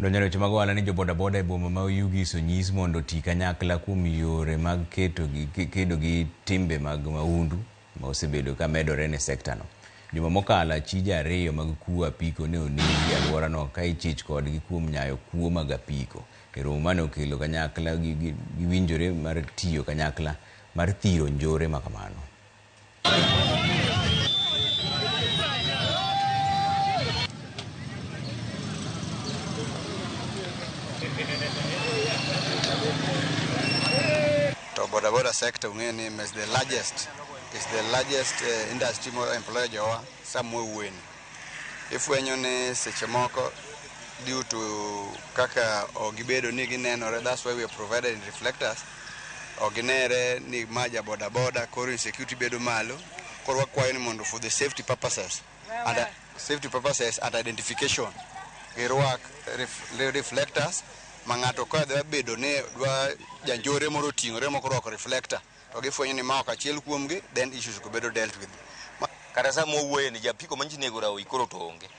Donjo e weche mag ohala ni jobodaboda e boma ma Oyugis onyis mondo oti kanyakla kuom yore mag kedo gi timbe mag mahundu ma osebedo ka medore ne sekta no. Juma mokalo achije ariyo mag kuo apiko ne onegi e alworano ka ichich kodgi kuom nyayo kuo mag apiko. E romo mane okelo kanyakla giwinjore mar tiyo kanyakla mar thiro njore makamano. To bodaboda sector ung'eyo ni is the largest industry mo employ jowa sama wawuoyeni. Ifwenyo ni seche moko due to kaka ok gibedo ni ginenore, that's why we are provided in reflectors, ok ginere ni ma ja bodaboda, koro insecurity bedo malo. Koro wakwayo ni mondo for the safety purposes and identification girwak reflectors ma ng'ato ka dwa bedo ni dwa janjore moro oting'ore mok orwako reflector to gifwenyo ni ma ok achiel kuomgi, then issues go bedo dealt with. Kata sama wawuoye ni japiko manyiso nego rawi koro to onge.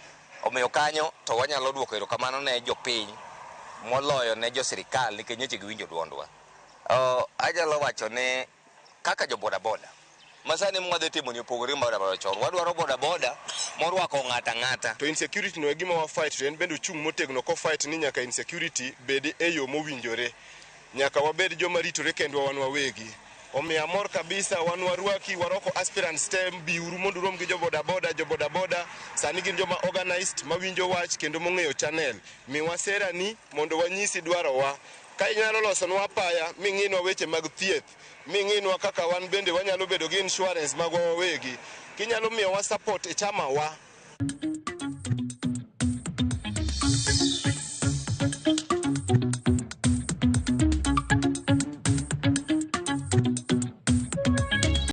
Omiyo kanyo to wanyalo duoko erokamano ne jopiny moloyo ne jo sirikal nikech nyocha giwinjo duondwa. Anyalo wacho ni kaka jo bodaboda masani mwadhi timo ni opogore gi bodaboda chon. Wadwaro bodaboda morwako ng'ato ang'ata. To insecurity no e gima wa fight, to en bende ochung' motegno ko fight ni nyaka insecurity bed e yo mowinjore. Nyaka wabed joma ritore kendwa wan wawegi. Omiyo amor kabisa, wan warwaki, warwako aspirants te, biuru mondo urom gi jo bodaboda. Jo bodaboda sani gin joma organized, mawinjo wach kendo mong'eyo channel. Miwa sera ni mondo wanyisi dwarowa. Ka inyalo losonwa apaya, ming'inwa weche mag thieth, ming'inwa kaka wan bende wanyalo bedo gi insurance magwa wawegi, kinyalo miyowa support e chama wa.